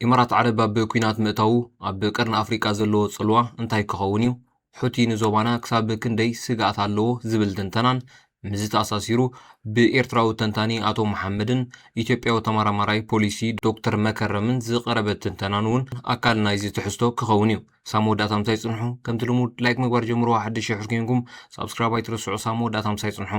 ኢማራት ዓረብ ኣብ ኲናት ምእታዉ ኣብ ቀርኒ ኣፍሪቃ ዘለዎ ጽልዋ እንታይ ክኸውን እዩ? ሑቲ ንዞባና ክሳብ ክንደይ ስግኣት ኣለዎ ዝብል ትንተናን፣ ምስዚ ተኣሳሲሩ ብኤርትራዊ ተንታኒ ኣቶ መሓመድን ኢትዮጵያዊ ተመራማራይ ፖሊሲ ዶክተር መከረምን ዝቐረበ ትንተናን እውን ኣካል ናይዚ ትሕዝቶ ክኸውን እዩ። ሳብ መወዳእታ ምሳይ ጽንሑ። ከምቲ ልሙድ ላይክ ምግባር ጀምርዎ። ሓድሽ የሕርኩ ኮንኩም ሳብስክራይብ ኣይትረስዑ። ሳብ መወዳእታ ምሳይ ጽንሑ።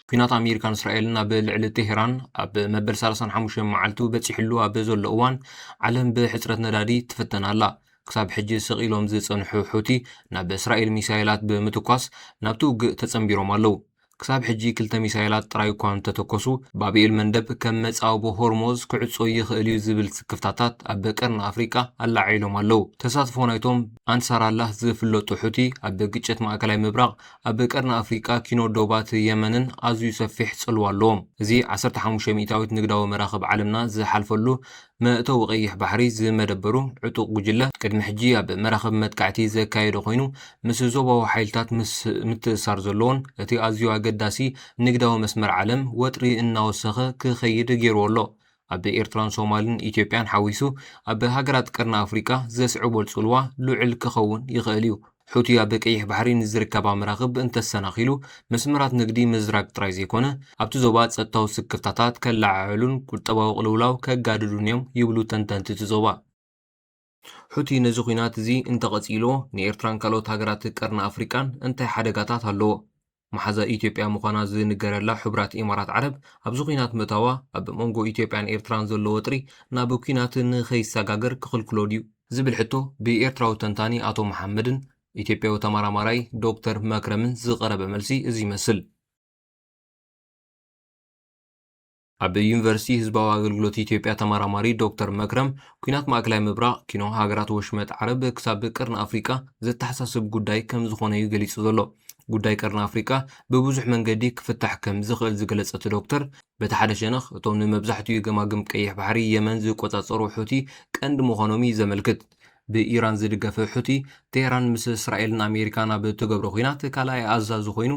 ኲናት ኣሜሪካን እስራኤልን ኣብ ልዕሊ ቴሄራን ኣብ መበል ሰላሳን ሓሙሽተን መዓልቱ በጺሕሉ ኣብ ዘሎ እዋን፣ ዓለም ብሕጽረት ነዳዲ ትፍተን ኣላ። ክሳብ ሕጂ ስቕ ኢሎም ዝጸንሑ ሑቲ ናብ እስራኤል ሚሳይላት ብምትኳስ ናብቲ ውግእ ተጸንቢሮም ኣለዉ። ክሳብ ሕጂ ክልተ ሚሳይላት ጥራይ እኳ እንተተኮሱ፣ ባብኤል መንደብ ከም መጻብቦ ሆርሞዝ ክዕጾ ይኽእል እዩ ዝብል ስክፍታታት ኣብ ቀርኒ ኣፍሪቃ ኣላዒሎም ኣለዉ። ተሳትፎ ናይቶም ኣንሳር ኣላህ ዝፍለጡ ሑቲ ኣብ ግጭት ማእከላይ ምብራቕ፣ ኣብ ቀርኒ ኣፍሪቃ ኪኖ ዶባት የመንን ኣዝዩ ሰፊሕ ጽልዋ ኣለዎም። እዚ ዓሰርተ ሓሙሽተ ሚእታዊት ንግዳዊ መራኽብ ዓለምና ዝሓልፈሉ መእተዊ ቀይሕ ባሕሪ ዝመደበሩ ዕጡቕ ጉጅለ፣ ቅድሚ ሕጂ ኣብ መራኽብ መጥቃዕቲ ዘካየደ ኮይኑ፣ ምስ ዞባዊ ሓይልታት ምስ ምትእስሳር ዘለዎን እቲ ኣዝዩ ኣገዳሲ ንግዳዊ መስመር ዓለም ወጥሪ እናወሰኸ ክኸይድ ገይርዎ ኣሎ። ኣብ ኤርትራን ሶማልን ኢትዮጵያን ሓዊሱ ኣብ ሃገራት ቀርኒ ኣፍሪቃ ዘስዕቦ ጽልዋ ልዑል ክኸውን ይኽእል እዩ። ሑቲ ኣብ ቀይሕ ባሕሪ ንዝርከባ መራኽብ እንተሰናኺሉ፣ መስመራት ንግዲ ምዝራግ ጥራይ ዘይኮነ፣ ኣብቲ ዞባ ጸጥታዊ ስክፍታታት ከለዓዕሉን ቁጠባዊ ቅልውላው ከጋድዱን እዮም ይብሉ ተንተንቲ እቲ ዞባ። ሑቲ ነዚ ኲናት እዚ እንተቐጺልዎ፣ ንኤርትራን ካልኦት ሃገራት ቀርኒ ኣፍሪቃን እንታይ ሓደጋታት ኣለዎ? መሓዛ ኢትዮጵያ ምዃና ዝንገረላ ሕቡራት ኢማራት ዓረብ፣ ኣብዚ ኲናት ምእታዋ ኣብ መንጎ ኢትዮጵያን ኤርትራን ዘሎ ወጥሪ ናብ ኲናት ንኸይሰጋገር ክኽልክሎ ድዩ? ዝብል ሕቶ ብኤርትራዊ ተንታኒ ኣቶ መሓመድን ኢትዮጵያዊ ተመራማራይ ዶክተር መክረምን ዝቐረበ መልሲ እዚ ይመስል። ኣብ ዩኒቨርሲቲ ህዝባዊ ኣገልግሎት ኢትዮጵያ ተመራማሪ ዶክተር መክረም፣ ኲናት ማእከላይ ምብራቕ፣ ኪኖ ሃገራት ወሽመጥ ዓረብ ክሳብ ቀርኒ ኣፍሪቃ ዘተሓሳስብ ጉዳይ ከም ዝኾነ እዩ ገሊጹ ዘሎ። ጉዳይ ቀርኒ ኣፍሪቃ ብብዙሕ መንገዲ ክፍታሕ ከም ዝኽእል ዝገለጸ እቲ ዶክተር፣ በቲ ሓደ ሸነኽ፣ እቶም ንመብዛሕትኡ ገማግም ቀይሕ ባሕሪ የመን ዝቆጻጸሩ ሑቲ ቀንዲ ምዃኖም እዩ ዘመልክት። ብኢራን ዝድገፈ ሑቲ፣ ቴህራን ምስ እስራኤልን ኣሜሪካን ኣብ እትገብሮ ኲናት ካልኣይ ኣዛዚ ኮይኑ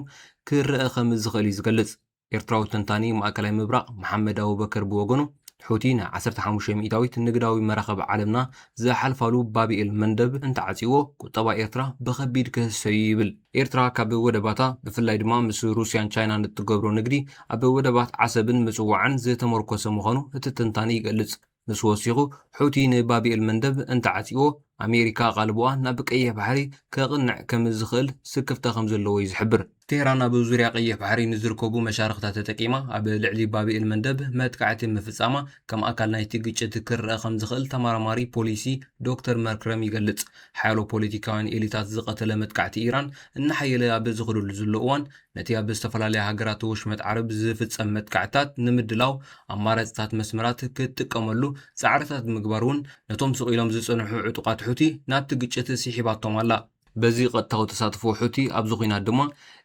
ክረአ ከም ዝኽእል እዩ ዝገልጽ። ኤርትራዊ ተንታኒ ማእከላይ ምብራቕ መሓመድ ኣቡበከር ብወገኑ፣ ሑቲ ንዓሰርተ ሓሙሽተ ሚእታዊት ንግዳዊ መራኸብ ዓለምና ዝሓልፋሉ ባብኤል መንደብ እንተዓጺዎ፣ ቁጠባ ኤርትራ ብኸቢድ ክህሰ እዩ ይብል። ኤርትራ ካብ ወደባታ፣ ብፍላይ ድማ ምስ ሩስያን ቻይናን እትገብሮ ንግዲ፣ ኣብ ወደባት ዓሰብን ምጽዋዕን ዝተመርኮሰ ምዃኑ እቲ ተንታኒ ይገልጽ። ንሱ ወሲኹ፣ ሑቲ ንባብኤል መንደብ እንተዓጺዎ፣ ኣሜሪካ ኣቓልቦኣ ናብ ቀይሕ ባሕሪ ከቕንዕ ከም ዝኽእል ስክፍታ ከም ዘለዎ እዩ ዝሕብር። ቴህራን ኣብ ዙርያ ቀይሕ ባሕሪ ንዝርከቡ መሻርኽታ ተጠቂማ ኣብ ልዕሊ ባብኤል መንደብ መጥቃዕቲ ምፍጻማ ከም ኣካል ናይቲ ግጭት ክረአ ከም ዝኽእል ተመራማሪ ፖሊሲ ዶክተር መክረም ይገልጽ። ሓያሎ ፖለቲካውያን ኤሊታት ዝቐተለ መጥቃዕቲ ኢራን እናሓየለ ኣብ ዝኸደሉ ዘሎ እዋን፣ ነቲ ኣብ ዝተፈላለያ ሃገራት ወሽመጥ ዓረብ ዝፍጸም መጥቃዕትታት ንምድላው ኣማራጺታት መስመራት ክትጥቀመሉ ጻዕርታት ብምግባር እውን ነቶም ስቕ ኢሎም ዝጸንሑ ዕጡቓት ሑቲ ናብቲ ግጭት ስሒባቶም ኣላ። በዚ ቀጥታዊ ተሳትፎ ሑቲ ኣብዚ ኲናት ድማ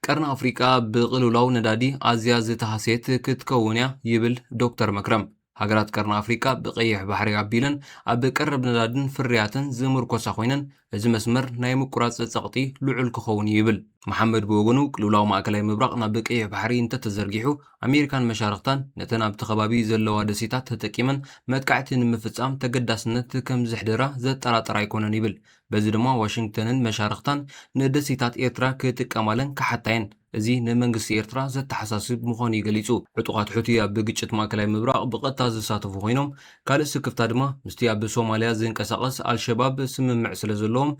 ቀርኒ ኣፍሪቃ ብቕልውላው ነዳዲ ኣዝያ ዝተሃስየት ክትከውን እያ ይብል ዶክተር መክረም። ሃገራት ቀርኒ ኣፍሪቃ ብቀይሕ ባሕሪ ኣቢለን ኣብ ቀረብ ነዳድን ፍርያትን ዝምርኮሳ ኮይነን፣ እዚ መስመር ናይ ምቁራጽ ጸቕጢ ልዑል ክኸውን እዩ ይብል። መሓመድ ብወገኑ፣ ቅልውላው ማእከላይ ምብራቕ ናብ ቀይሕ ባሕሪ እንተተዘርጊሑ፣ ኣሜሪካን መሻርኽታን ነተን ኣብቲ ከባቢ ዘለዋ ደሴታት ተጠቂመን መጥቃዕቲ ንምፍጻም ተገዳስነት ከም ዘሕደራ ዘጠራጥር ኣይኮነን ይብል። በዚ ድማ ዋሽንግተንን መሻርኽታን ንደሴታት ኤርትራ ክጥቀማለን ክሓታየን፣ እዚ ንመንግስቲ ኤርትራ ዘተሓሳስብ ምዃኑ እዩ ገሊጹ። ዕጡቓት ሑቲ ኣብ ግጭት ማእከላይ ምብራቕ ብቐጥታ ዝሳተፉ ኮይኖም፣ ካልእ ስክፍታ ድማ ምስቲ ኣብ ሶማልያ ዝንቀሳቐስ ኣልሸባብ ስምምዕ ስለ ዘለዎም፣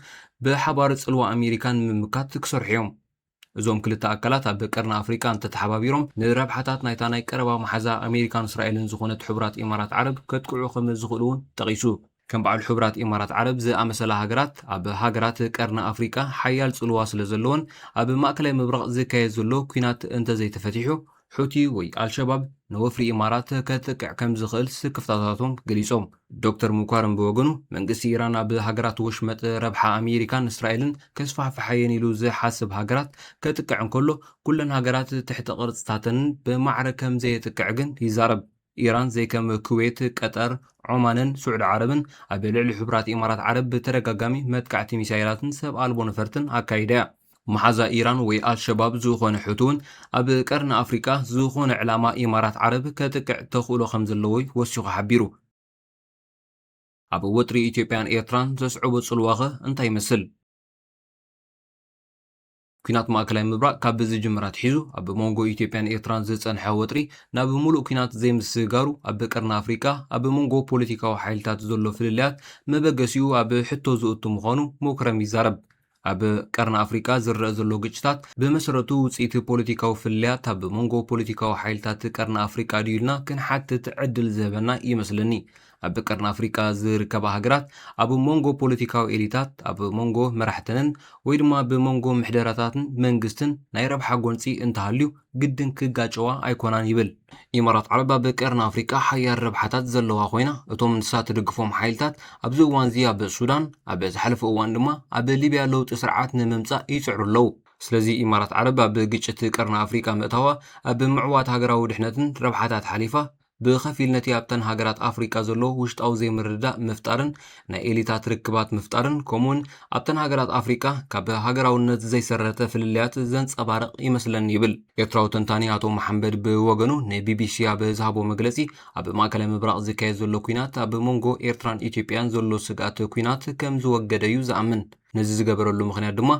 ብሓባር ጽልዋ ኣሜሪካ ንምምካት ክሰርሑ እዮም። እዞም ክልተ ኣካላት ኣብ ቀርኒ ኣፍሪቃ እንተተሓባቢሮም፣ ንረብሓታት ናይታ ናይ ቀረባ መሓዛ ኣሜሪካን እስራኤልን ዝኾነት ሕቡራት ኢማራት ዓረብ ከጥቅዑ ከም ዝኽእሉ እውን ጠቒሱ። ከም በዓል ሕቡራት ኢማራት ዓረብ ዝኣመሰላ ሃገራት፣ ኣብ ሃገራት ቀርኒ ኣፍሪቃ ሓያል ጽልዋ ስለ ዘለወን፣ ኣብ ማእከላይ ምብራቕ ዝካየድ ዘሎ ኲናት እንተዘይተፈቲሑ፣ ሑቲ ወይ ኣልሸባብ ንወፍሪ ኢማራት ከጥቅዕ ከም ዝኽእል ስክፍታታቶም ገሊጾም። ዶክተር ሙኳርም ብወገኑ፣ መንግስቲ ኢራን ኣብ ሃገራት ወሽመጥ ረብሓ ኣሜሪካን እስራኤልን ከስፋሕፍሓየን ኢሉ ዝሓስብ ሃገራት ከጥቅዕ እንከሎ፣ ኩለን ሃገራት ትሕቲ ቅርጽታተንን ብማዕረ ከም ዘየጥቅዕ ግን ይዛረብ። ኢራን ዘይከም ኩዌት፣ ቀጠር፣ ዖማንን ስዑዲ ዓረብን ኣብ ልዕሊ ሕቡራት ኢማራት ዓረብ ብተደጋጋሚ መጥቃዕቲ ሚሳይላትን ሰብ ኣልቦ ነፈርትን ኣካይዳ እያ። መሓዛ ኢራን ወይ ኣልሸባብ ዝኾነ ሑቲ እውን ኣብ ቀርኒ ኣፍሪቃ ዝኾነ ዕላማ ኢማራት ዓረብ ከጥቅዕ ተኽእሎ ከም ዘለዎ ወሲኹ ሓቢሩ። ኣብ ወጥሪ ኢትዮጵያን ኤርትራን ዘስዕቦ ጽልዋኸ እንታይ ይመስል? ኲናት ማእከላይ ምብራቕ ካብ ዝጅምር ኣትሒዙ ኣብ መንጎ ኢትዮጵያን ኤርትራን ዝጸንሐ ወጥሪ ናብ ምሉእ ኲናት ዘይምስግጋሩ ኣብ ቀርኒ ኣፍሪቃ ኣብ መንጎ ፖለቲካዊ ሓይልታት ዘሎ ፍልልያት መበገሲኡ ኣብ ሕቶ ዝእቱ ምዃኑ ሞክረም ይዛረብ። ኣብ ቀርኒ ኣፍሪቃ ዝረአ ዘሎ ግጭታት ብመሰረቱ ውጽኢት ፖለቲካዊ ፍልልያት ኣብ መንጎ ፖለቲካዊ ሓይልታት ቀርኒ ኣፍሪቃ ድዩ ኢልና ክንሓትት ዕድል ዝህበና ይመስለኒ። ኣብ ቀርኒ ኣፍሪቃ ዝርከባ ሃገራት ኣብ መንጎ ፖለቲካዊ ኤሊታት፣ ኣብ መንጎ መራሕተንን ወይ ድማ ብመንጎ ምሕደራታትን መንግስትን ናይ ረብሓ ጎንጺ እንተሃልዩ ግድን ክጋጨዋ ኣይኮናን ይብል። ኢማራት ዓረብ ኣብ ቀርኒ ኣፍሪቃ ሓያል ረብሓታት ዘለዋ ኮይና፣ እቶም ንሳ ትድግፎም ሓይልታት ኣብዚ እዋንዚ ኣብ ሱዳን፣ ኣብ ዝሓለፈ እዋን ድማ ኣብ ሊብያ ለውጢ ስርዓት ንምምጻእ ይጽዕሩ ኣለዉ። ስለዚ ኢማራት ዓረብ ኣብ ግጭት ቀርኒ ኣፍሪቃ ምእታዋ ኣብ ምዕዋት ሃገራዊ ድሕነትን ረብሓታት ሓሊፋ ብኸፊል ነቲ ኣብተን ሃገራት ኣፍሪቃ ዘሎ ውሽጣዊ ዘይምርድዳእ ምፍጣርን ናይ ኤሊታት ርክባት ምፍጣርን ከምኡውን ኣብተን ሃገራት ኣፍሪቃ ካብ ሃገራውነት ዘይሰረተ ፍልልያት ዘንጸባርቕ ይመስለኒ ይብል። ኤርትራዊ ተንታኒ ኣቶ መሓመድ ብወገኑ ንቢቢሲ ኣብ ዝሃቦ መግለጺ ኣብ ማእከላይ ምብራቕ ዝካየድ ዘሎ ኲናት ኣብ መንጎ ኤርትራን ኢትዮጵያን ዘሎ ስግኣት ኲናት ከም ዝወገደ እዩ ዝኣምን። ነዚ ዝገበረሉ ምኽንያት ድማ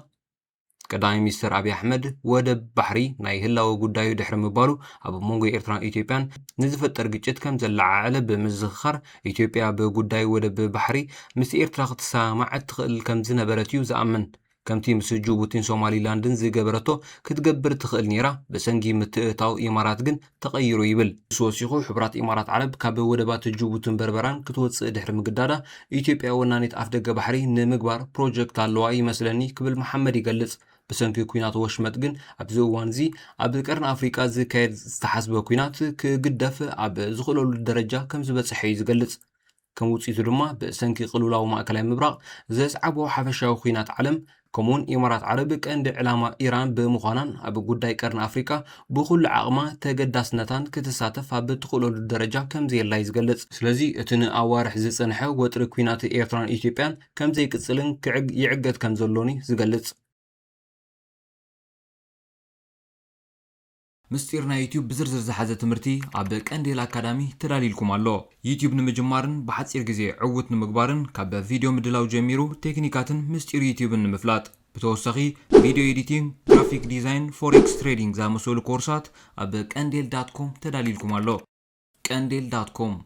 ቀዳማይ ሚኒስትር ኣብይ ኣሕመድ ወደብ ባሕሪ ናይ ህላወ ጉዳዩ ድሕሪ ምባሉ ኣብ መንጎ ኤርትራን ኢትዮጵያን ንዝፈጠር ግጭት ከም ዘለዓዕለ ብምዝኽኻር፣ ኢትዮጵያ ብጉዳይ ወደብ ባሕሪ ምስ ኤርትራ ክትሰማማዕ ትኽእል ከም ዝነበረት እዩ ዝኣምን። ከምቲ ምስ ጅቡቲን ሶማሊላንድን ዝገበረቶ ክትገብር ትኽእል ነይራ፣ ብሰንኪ ምትእታው ኢማራት ግን ተቐይሩ ይብል። ንሱ ወሲኹ፣ ሕቡራት ኢማራት ዓረብ ካብ ወደባት ጅቡትን በርበራን ክትወጽእ ድሕሪ ምግዳዳ፣ ኢትዮጵያ ወናኒት ኣፍደገ ባሕሪ ንምግባር ፕሮጀክት ኣለዋ ይመስለኒ ክብል መሓመድ ይገልጽ። ብሰንኪ ኲናት ወሽመጥ ግን ኣብዚ እዋንዚ ኣብ ቀርኒ ኣፍሪቃ ዝካየድ ዝተሓስበ ኲናት ክግደፍ ኣብ ዝኽእለሉ ደረጃ ከም ዝበጽሐ እዩ ዝገልጽ። ከም ውጽኢቱ ድማ ብሰንኪ ቅልውላው ማእከላይ ምብራቕ ዘስዓቦ ሓፈሻዊ ኲናት ዓለም፣ ከምኡውን ኢማራት ዓረብ ቀንዲ ዕላማ ኢራን ብምዃናን ኣብ ጉዳይ ቀርኒ ኣፍሪቃ ብኹሉ ዓቕማ ተገዳስነታን ክትሳተፍ ኣብ እትኽእለሉ ደረጃ ከም ዘየላ እዩ ዝገልጽ። ስለዚ እቲ ንኣዋርሕ ዝጸንሐ ወጥሪ ኲናት ኤርትራን ኢትዮጵያን ከም ዘይቅጽልን ክዕግ-፣ ይዕገት ከም ዘሎን እዩ ዝገልጽ። ምስጢር ናይ ዩቲዩብ ብዝርዝር ዝሓዘ ትምህርቲ ኣብ ቀንዴል ኣካዳሚ ተዳሊልኩም ኣሎ። ዩቲዩብ ንምጅማርን ብሓጺር ግዜ ዕዉት ንምግባርን ካብ ቪድዮ ምድላው ጀሚሩ ቴክኒካትን ምስጢር ዩቲዩብን ንምፍላጥ። ብተወሳኺ ቪድዮ ኤዲቲንግ፣ ግራፊክ ዲዛይን፣ ፎሬክስ ትሬዲንግ ዝኣመሰሉ ኮርሳት ኣብ ቀንዴል ዳት ኮም ተዳሊልኩም ኣሎ። ቀንዴል ዳት ኮም።